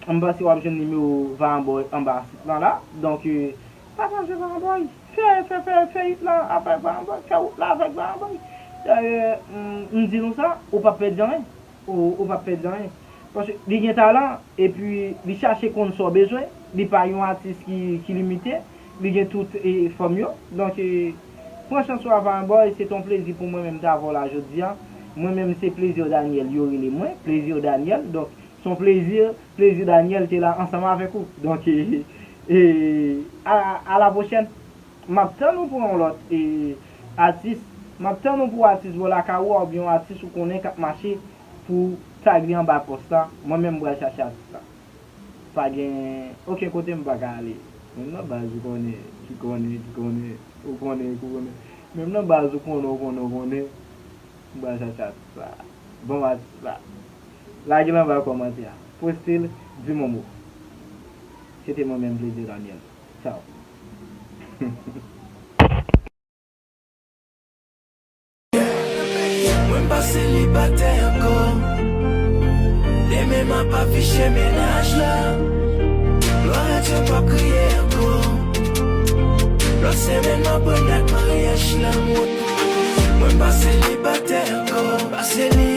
M panse w ap jwenn nimewo Vayan Boy anba sit lan la. Donk, e, pataje Vayan Boy. Fè, fè, fè, fè hit la avèk Vayan Boy, fè wout la avèk Vayan Boy. Dayè, m, m di nou sa, ou p ap pèdi anyen. Ou, ou p ap pèdi anyen. Paske li gen talan, epi li chache konn sa w bezwen. Li pa yon atis ki, ki limite. Li gen tout, e, fòm yo. Donk, e, pran chans ou a Vayan Boy, se t on plezi pou mwen menm ta avè w la jodi a. Mwen menm se Plaisir Daniel yo rele mwen, Plaisir Daniel. Donk, s on plezi, Plaisir Daniel te la ansanm avèk ou. Donk, e, e, a, a la pwochèn. M ap tann ou pou yon lòt, e, atis. M ap tann ou pou atis bò lakay ou a oubyen yon atis ou konnen k ap mache pou tag li anba pòs la. Mwen menm m pral chache atis la. Pa gen okenn kote m pa ka ale. Menm nan baz ou konnen, ki konnen, ki konnen, ou konnen, ki konnen. Menm nan baz ou konnen, ou konnen, ou konnen. M pral chache atis la. Ban m atis la. Lage l anba kòmantè a. Poste l, di m yon mo. Se te mwen menm, Plaisir Daniel. Tchaw. Mwen pa selibatè ankò. Demen m ap afiche mennaj la. Lwa rèd yo p ap kriye ankò. Lòt semèn m ap pran dat maryaj la. Mwen pa selibatè ankò. Pa seli